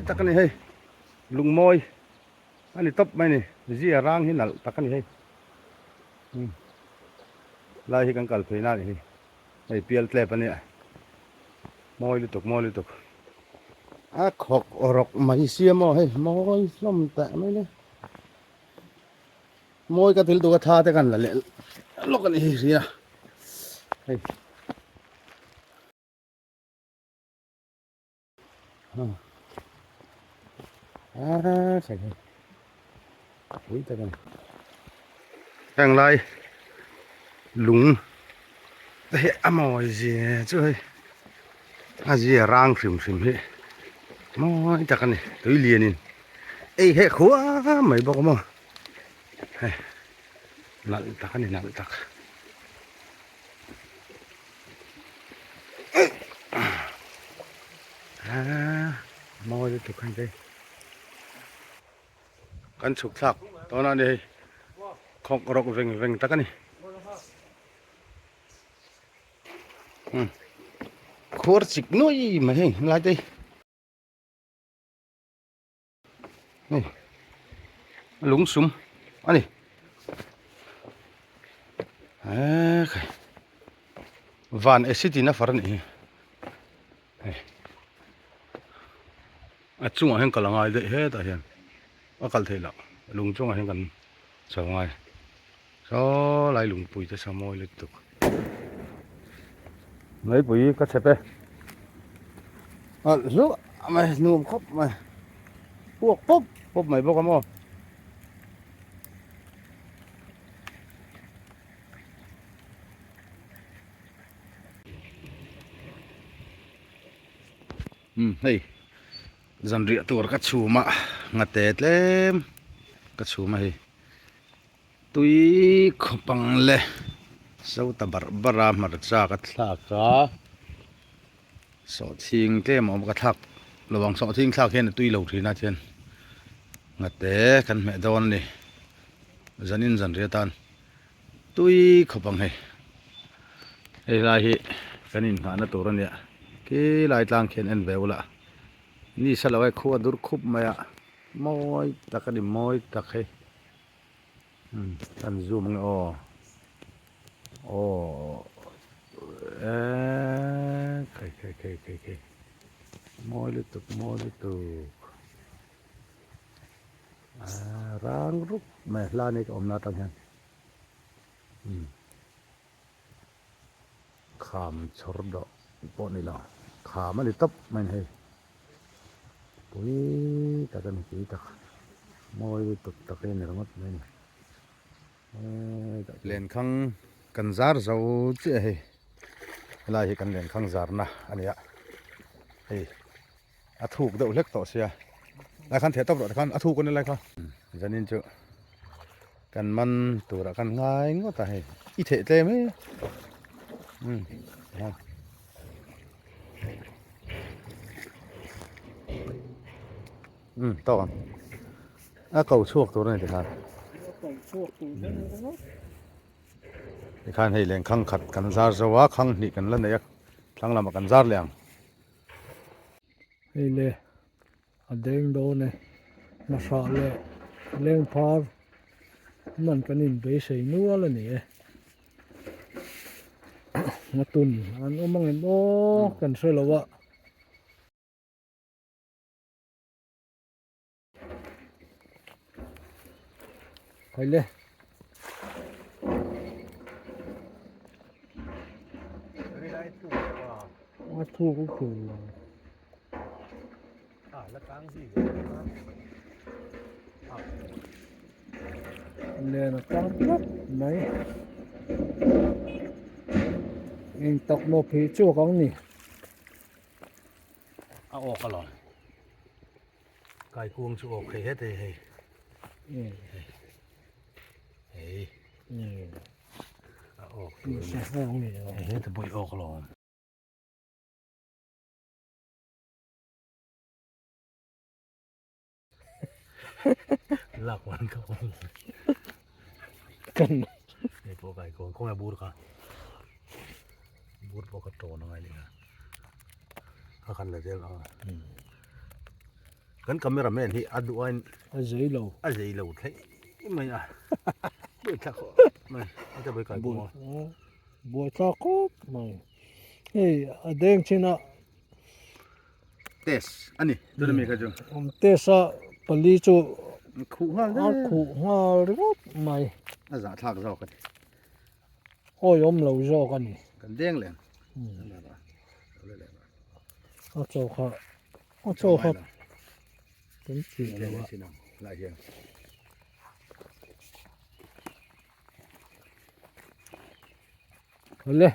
tak a ni hei lungmawi a ni tawp mai a ni zia rang hi nalh tak a ni hei lai hi kan kal phei na a ni hi hei pial tlep a nia mawi lutuk mawi lutuk a khawk rawk mai sia maw hei mawi hlawm teh mai le mawi ka til duh a thla te kan la leh lawk a ni hei hria hei. Heng lai lung te hi a mawi zia chu hei a zia rang hrim hrim hi mawi tak a ni tui lian in ei heh khuam mai bawk a maw hei nalh tak a ni nalh tak. Mawi lutuk khan te kan chhuk thlak tawn a ni hei khawk rawk veng veng tak a ni khuar chik nuai mai hei helai te hi. Hei lung sum a ni eee khai van acid in a far a nih hi hei a chungah hian kal a ngai daih hetah hian a kal theih loh lung chungah hian kan chho ngai saw lai lungpui te sa mawi lutuk meipui ka chep e alh hluah mai nuam khawp mai puak pawp pawp mai bawk a maw. Umm hei zanriah tur ka chhum a ngate tlem ka chhum a hei. Tui khawpang le so ta barh barh a hmarcha ka thlak a sawhthing tlem a awm ka thlak lo ang sawhthing thlak hian a tui lo thin a chuan ngate kan hmeh dawn a ni zanin zanriah atan tui khawpang hei hei lai hi kan inhnahna tur a nia khilai tlang khian en ve ula ni sa lo e khua dur khup mai a mawi tak a ni mawi tak hei. Kan zoom ange aw aw eee khai khai khai khai khai mawi lutuk mawi lutuk aaa rang rup mai hla nei ka awmna atang hian umm kham chhawr dawh pawh ni lo kham a ni tawp mai a ni hei. Pui tak a ni pui tak mawi lutuk tak hi a ni ringawt mai a ni Lenkhang kan zar zo chiah hei helai hi kan lenkhang zarna a ni a hei a thuk deuh hlek tawh sia lai khan theh tawp rawh tikhan a thuk a ni lai kha zanin chu kan man turah kan ngai ngawt a hei i theh tlem e umm. Um tawk ang a ko chhuak tur a ni tikhan tikhan hei lengkhang khat kan zar zo a khang hnih kan la nei a thlang lamah kan zar leh ang. Hei le a deng dawn e hnahrah leh lengphar man kan inbeisei nual a ni e. Ngatun an awm ang em aw kan hre lo a. Haile. A thu ku thu. Len a tang tlat mai. Eng tak maw phei chhuak ang ni. A awk alawm. Kaikuang chu awk hei het hei hei. Hei. A awk tur a ni. Hei het a bawih awk alawm. Lak wan ka awm. Kan. Hei pawh kaikuang khawnge bur kha. Bur pawh ka tawn angai ni kha. Kha khan la zel ang. Kan camera man hi a duh ain a zei lo a zei lo thei mai a buai thlak khawp mai a ta buai kai bawk buai thlak khawp mai hei a deng chin a test ani tuna mi kha chu awm test a pali chu khuh nghal a khuh nghal ringawt mai a zah thlak zawk ani awi awm lo zawk ani kan deng leh a chaw kha A chaw kha kan ti lo a. Le.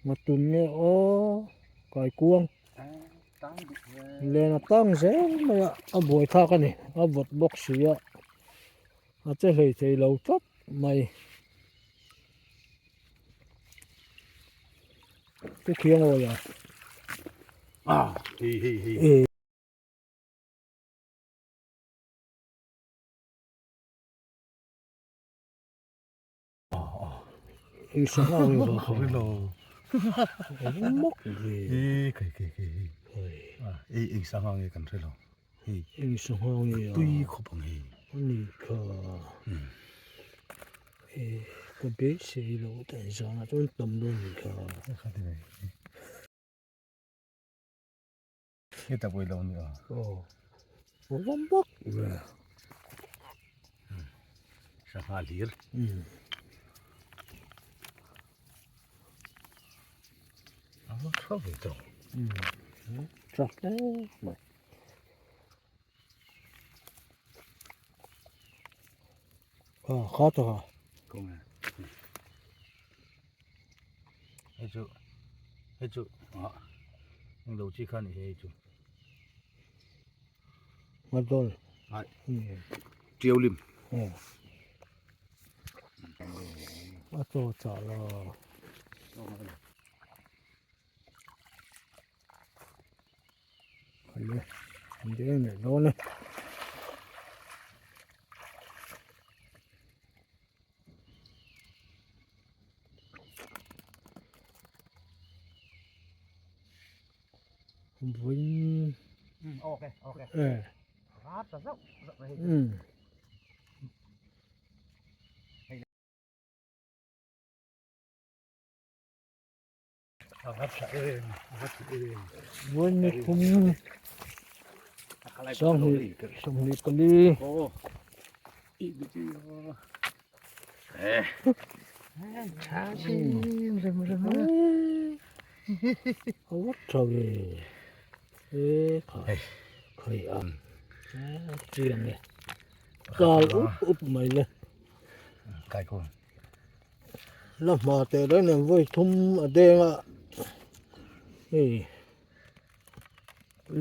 Matun nge aw kai kuang. Len a tang zel mai a a buai thlak a ni a vawt bawk si a a che hlei thei lo tlat mai. Cái kia ngồi à? À, hi hi hi. Hei sangha nge va kha lo. Mok ve. E kai kai kai. Ei ei sangha nge kan hre lo. Hei. Eng sangha nge a. Tui khawp ang hei. Ani kha. E ka beisei lo ta zan ah chuan tam dawn ni kha. Heta pawh i lo ni a. Aw. A va mak ve. Sangha hlir. A va tha ve tawh. Tha hle mai. A kha ta kha. Kawng e. Hei chu hei chu ah eng lo chi kha ni hei chu. Ngat dawn. Ai. Tiau lim. A chaw chah la. Hale an deng leh dawn e. Vawiin e umm. Vawiin ni thum sanghnih 24 a va tha ve e khai khai a chiang e kal up up mai le La hma teh reng nen vawi thum a deng a hei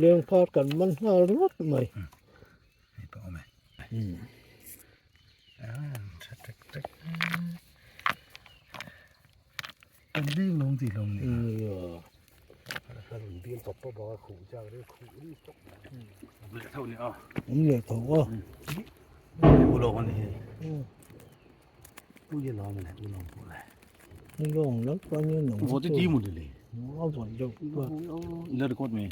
leng phar kan man nghal ringawt mai. Awm leh tho a. Ulawng lam pawh ni nang Vote ti mu le. A vawt deuh a. Ila record me.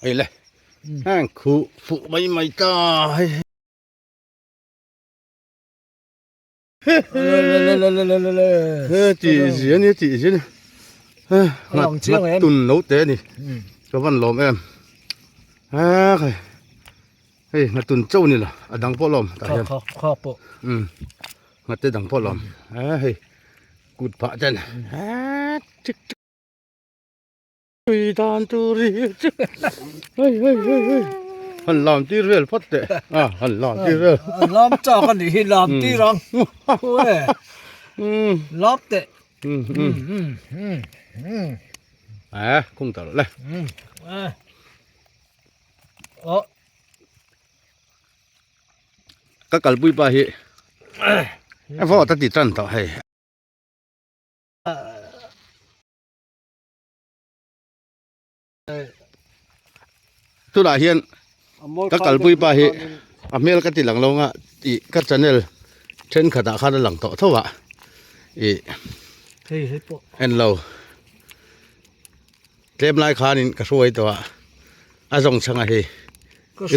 Ei le. Hang khu fu mai mai ta. Le le le le le le. He ti zia ni ti zia ni. Nghat tun lo te ni. Ka van lawm em. Ha khai. Hei nghat tun chauh ni la a dang pawh lawm tah hian. Kha kha pawh. Um nghat te dang pawh lawm. Ha hei kut phah ten. Ha tik tik. Tui dan tur hi chu hei hei hei hei han lam tir vel phawt teh a han lam tir vel lam chak a nih hi lam tir ang e lam teh a khung ta le ka kalpui pa hi a vawt a ti tan tawh hei. Tunah hian ka kalpui pa hi a hmel ka ti lang lo nga tih ka channel Thenkhatah khan a lang tawh tho a ih en lo tlem lai khanin ka hruai tawh a a zawng chhang a hei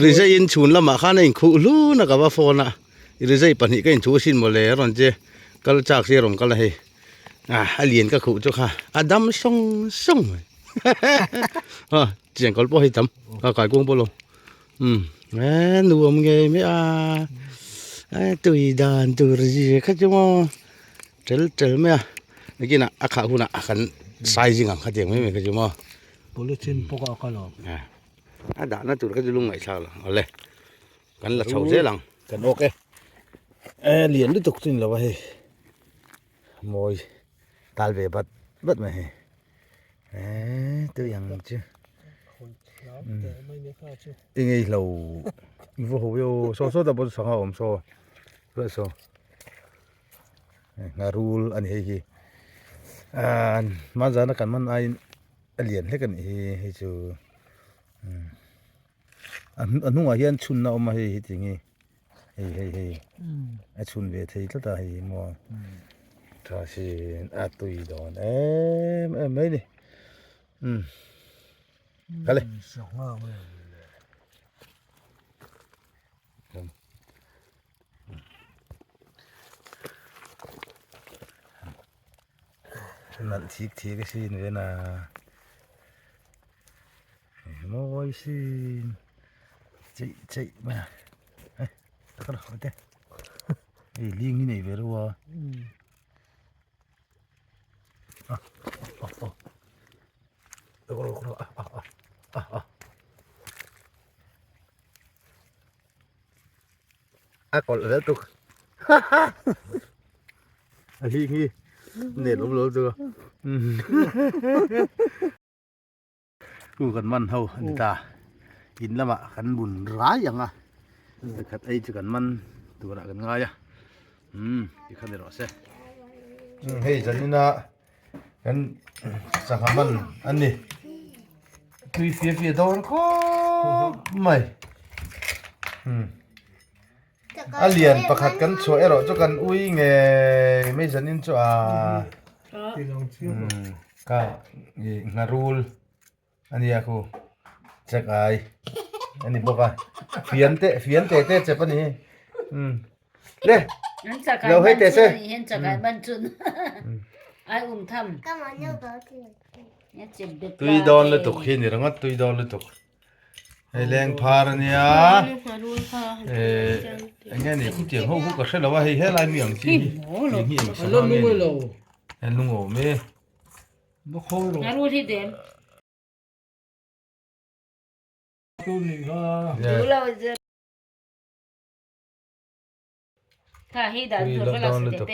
rizai in chhun lamah khan a inkhuh hlun a ka va phone a rizai pahnih ka inthu asin mawle a rawn che kal chak si a rawn kal a hei ah a lian ka khuh chu kha a dam sawng sawng mai chiang kawl pawh hei tam a kaikuang pawh lo. Umm e nuam ngei mai a e tui dan tur zia kha chu maw tel tel mai a nakinah a khah hunah kan sizing ang kha tiang mai mai kha chu maw polythene pawh a kal ang a dahna tur kha chu lungngaih thlak lo awle kan la chho zel ang kan awk e e lian lutuk chu ni lo a hei mawi tal ve bat bat mai hei. Eee tui ang chu i ngei hlo i va ho io saw saw ta pawh sangha awm saw hruai saw ngharul a ni hei hi ahh hmanzana kan man aiin a lian hlek a nih hi hei chu a hnungah hian chhunna a awm a hei hetiang hi. Hei hei hei a chhun ve thei tlat a hei maw tha sin a tui dawn em em mai ni um kale nalh thik thik a sin ve na Mawi sin cheih cheih mai a eh ka la haw te hei ling hi nei ve reuh a ah ah ah ah ah ah ah ah a kawlh zel tuk a ling hi nen awm lo chu Chu kan man ho a ni ta in lamah kan bun rai ang a pakhat ei chu kan man turah kan ngai a umm tikhan ni rawh se hei zanina kan sangha man a ni tui fia fia dawn khawp mai umm a lian pakhat kan chhuah erawh chu kan ui ngei mai zanin chu a ka ih ngharul a nia khu check ai a ni bawk a fian te fian te te chep a ni umm le lo hei teh se tui dawn lutuk hi ni ringawt tui dawn lutuk. Hei leng phar a nia eh eng nge ni khutiang ho khu ka hre lo a hei helai mi ang chi hi tiang hi eng sangha nge ni a lung awm e Tui dawn lutuk.